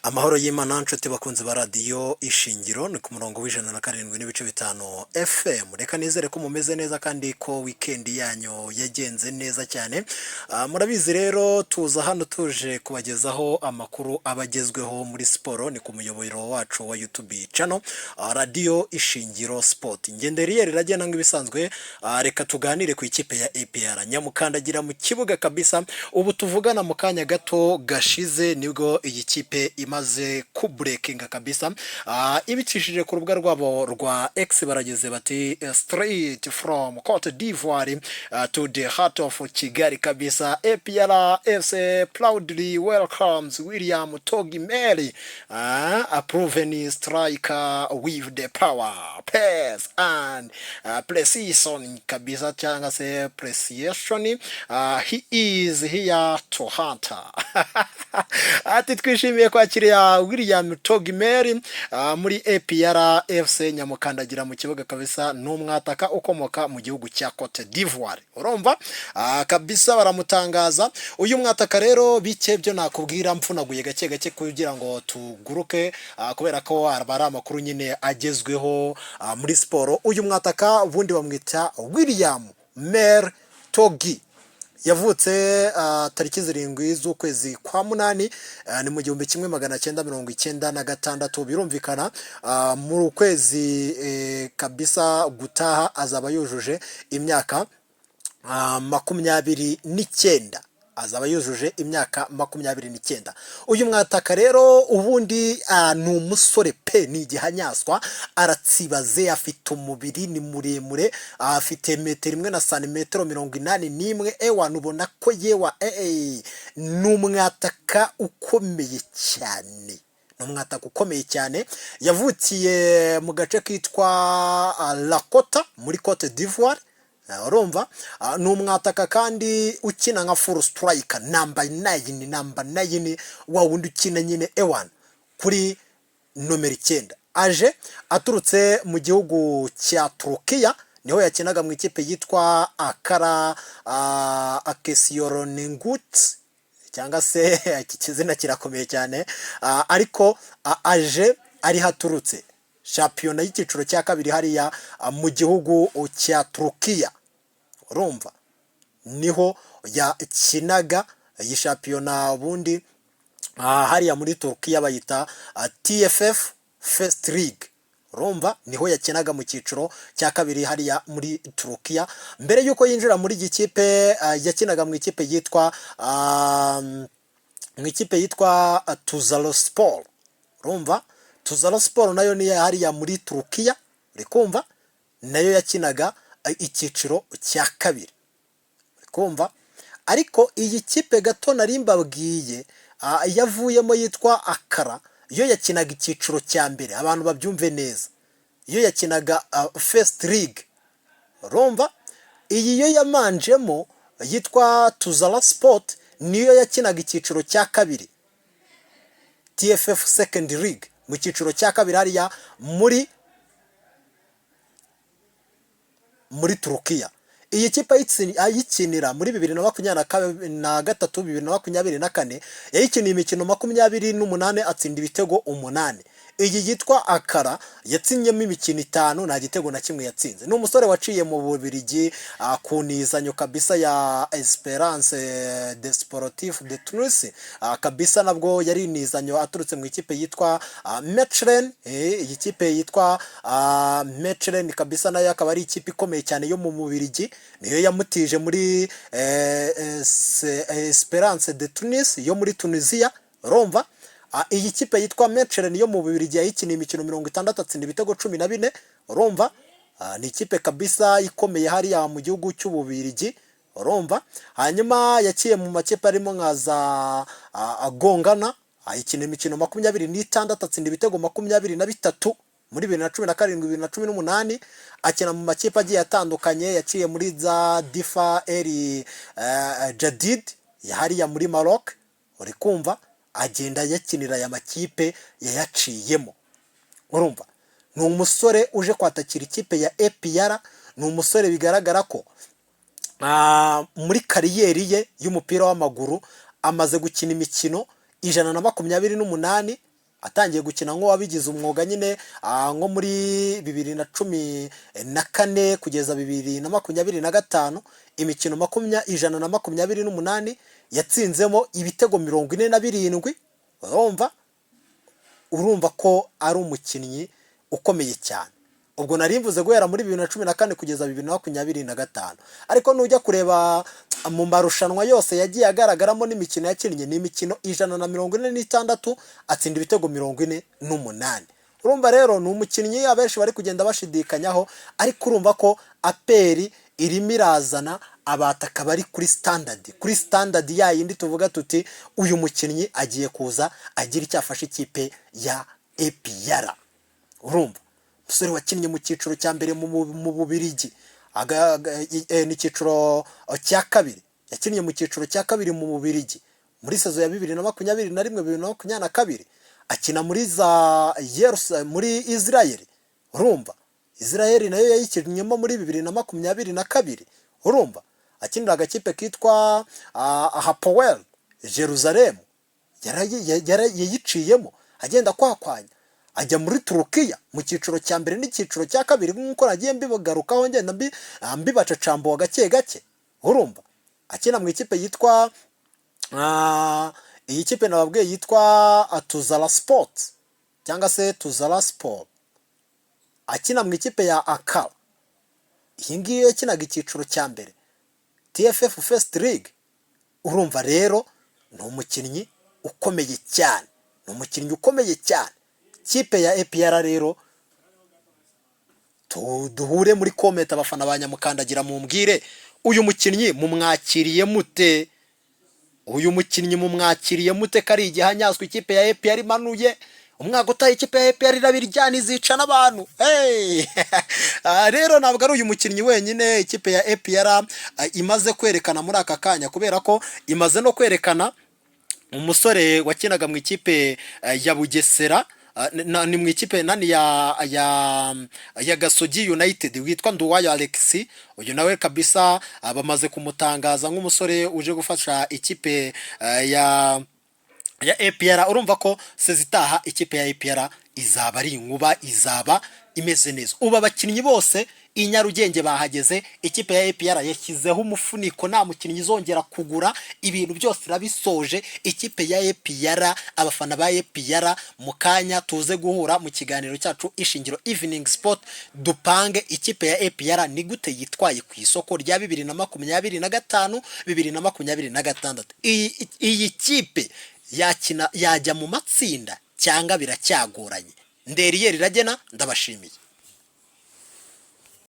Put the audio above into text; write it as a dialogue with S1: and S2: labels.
S1: Amahoro y'Imana, nshuti bakunzi ba Radiyo Ishingiro, ni ku murongo wa 107.5 FM. Reka nizere ko mumeze neza kandi ko wikendi yanyu yagenze neza cyane. Murabizi rero, tuza hano tuje kubagezaho amakuru aba agezweho muri siporo. Ni ku muyoboro wacu wa YouTube channel, Radiyo Ishingiro Sport. Ngenderiyeri iragenda nk'ibisanzwe. Reka tuganire ku ikipe ya APR. Nyamukandagira mu kibuga kabisa. Ubu tuvugana, mu kanya gato gashize nibwo iyi kipe imaze kubreakinga kabisa, ibicishije ku rubuga rwabo rwa X. Barageze bati: "Straight from Cote d'Ivoire to the heart of Kigali kabisa, APR FC proudly welcomes William Togui a proven striker with the power, pace and precision kabisa, cyangwa se precision. He is here to hunt." Ati twishimiye kwakira William Togui Mel muri APR FC. Nyamukandagira mu kibuga kabisa. Ni umwataka ukomoka mu gihugu cya Cote d'Ivoire. Urumva kabisa baramutangaza uyu mwataka. Rero bike byo nakubwira mfunaguye gake gake kugira ngo tuguruke, kubera ko aba ari amakuru nyine agezweho muri siporo. Uyu mwataka ubundi bamwita William Mel Togui. Yavutse tariki 7 z'ukwezi kwa munani, ni mu 1996. Birumvikana, mu kwezi kabisa gutaha azaba yujuje imyaka 29, azaba yujuje imyaka 29. Uyu mwataka rero ubundi ni umusore pe, ni igihanyaswa, aratsibaze, afite umubiri, ni muremure, afite metero 1 na santimetero 81. Ewa, ubona ko yewa ni umwataka ukomeye cyane, ni umwataka ukomeye cyane. Yavukiye mu gace kitwa Lakota muri Cote d'Ivoire. Urumva, ni umwataka kandi ukina nka full striker, number 9, number 9, wa wundi ukina nyine ewan kuri nomero 9. Aje aturutse mu gihugu cya Turukiya, niho yakinaga mu ikipe yitwa Akara Akesiyoronengut, cyangwa se iki kizina kirakomeye cyane, ariko aje ariho aturutse, shampiyona y'icyiciro cya kabiri hariya mu gihugu cya Turukiya. Urumva niho yakinaga iyi shampiyona. Ubundi hariya muri Turukiya bayita TFF First League. Urumva niho yakinaga mu cyiciro cya kabiri hariya muri Turukiya. Mbere y'uko yinjira muri iyi kipe, yakinaga mu ikipe yitwa Tuzlaspor. Urumva Tuzlaspor nayo ni hariya muri Turukiya, uri kumva nayo yakinaga icyiciro cya kabiri, uri kumva. Ariko iyi kipe gato nari mbabwiye yavuyemo yitwa Akara, yo yakinaga icyiciro cya mbere. Abantu babyumve neza, iyo yakinaga First League. Urumva iyi yo yamanjemo yitwa Tuzlaspor niyo yakinaga icyiciro cya kabiri, TFF Second League, mu cyiciro cya kabiri hariya muri Turukiya. Iyi kipe ayikinira muri 2023, 2024, yayikiniye imikino 28, atsinda ibitego 8. Iyi yitwa Akara yatsinyemo imikino 5, nta gitego na kimwe yatsinze. Ni umusore waciye mu Bubiligi ku nizanyo kabisa ya Esperance de Sportif de Tunis. Kabisa nabwo yari inizanyo aturutse mu ikipe yitwa Mechelen. Iyi kipe yitwa Mechelen kabisa nayo akaba ari ikipe ikomeye cyane yo mu Bubiligi, niyo yamutije muri Esperance de Tunis yo muri Tunisia. Urumva iyi kipe yitwa Mechelen yo mu Bubiligi yayikiniye imikino 60, atsinda ibitego 14. Urumva ni ikipe kabisa ikomeye hariya mu gihugu cy'Ububiligi. Urumva hanyuma yaciye mu makipe arimo nka za Gongana, ayikina imikino 26, atsinda ibitego 23 muri 2017, 2018. Akina mu makipe agiye atandukanye, yaciye muri za Difa El Jadid hariya muri Maroc. Uri kumva agenda yakinira aya makipe yayaciyemo. Urumva ni umusore uje kwatakira ikipe ya APR. Ni umusore bigaragara ko muri career ye y'umupira w'amaguru amaze gukina imikino 128. Atangiye gukina nk'uwabigize umwuga nyine nko muri 2014 kugeza 2025, imikino 128 yatsinzemo ibitego 47. Urumva ko ari umukinnyi ukomeye cyane. Ubwo nari mvuze guhera muri 2014 kugeza 2025, ariko nujya kureba mu marushanwa yose yagiye agaragaramo n'imikino yakinnye, ni imikino 146, atsinda ibitego 48. Urumva rero ni umukinnyi abenshi bari kugenda bashidikanyaho, ariko urumva ko APR irimo irazana abataka bari kuri standard, kuri standard ya yindi tuvuga tuti uyu mukinnyi agiye kuza agira icyo afasha ikipe ya APR. Urumva umusore wakinnye mu cyiciro cya mbere mu Bubirigi, ni icyiciro cya kabiri, yakinnye mu cyiciro cya kabiri mu Bubirigi muri saison ya 2021, 2022, akina muri za muri Israel. Urumva Israel nayo yayikinnyemo muri 2022. Urumva akinira agakipe kitwa Hapoel Jerusalem, yayiciyemo agenda kwakwanya, ajya muri Turukiya mu cyiciro cya mbere n'icyiciro cya kabiri, nk'uko nagiye mbigarukaho ngenda mbibacacambuwa gake gake. Urumva akina mu ikipe yitwa iyi kipe nababwiye yitwa Tuzla Sport cyangwa se Tuzla Sport, akina mu ikipe ya Ankara. Iyi ngiyi yakinaga icyiciro cya mbere, TFF First League. Urumva rero ni umukinnyi ukomeye cyane, ni umukinnyi ukomeye cyane. Kipe ya APR rero, duhure muri comment, abafana ba Nyamukandagira, mumbwire uyu mukinnyi mumwakiriye mute? Uyu mukinnyi mumwakiriye mute, ko ari igihanyazwa ikipe ya APR imanuye? Umwaka utaha ikipe ya APR irabiryana, izica n'abantu. Hey! Rero ntabwo ari uyu mukinnyi wenyine ikipe ya APR imaze kwerekana muri aka kanya, kubera ko imaze no kwerekana umusore wakinaga mu ikipe ya Bugesera, ni mu ikipe nani ya Gasogi United, witwa Nduwayo Alexis. Uyu nawe kabisa bamaze kumutangaza nk'umusore uje gufasha ikipe ya APR. Urumva ko saison itaha ikipe ya APR izaba ari inkuba, izaba imeze neza. Ubu abakinnyi bose i Nyarugenge bahageze. Ikipe ya APR yashyizeho umufuniko, nta mukinnyi izongera kugura, ibintu byose irabisoje ikipe ya APR. Abafana ba APR, mu kanya tuze guhura mu kiganiro cyacu Ishingiro Evening Sport, dupange ikipe ya APR ni gute yitwaye ku isoko rya 2025, 2026. Iyi kipe yakina yajya mu matsinda cyangwa biracyagoranye? Nderiyeri iragena. Ndabashimiye.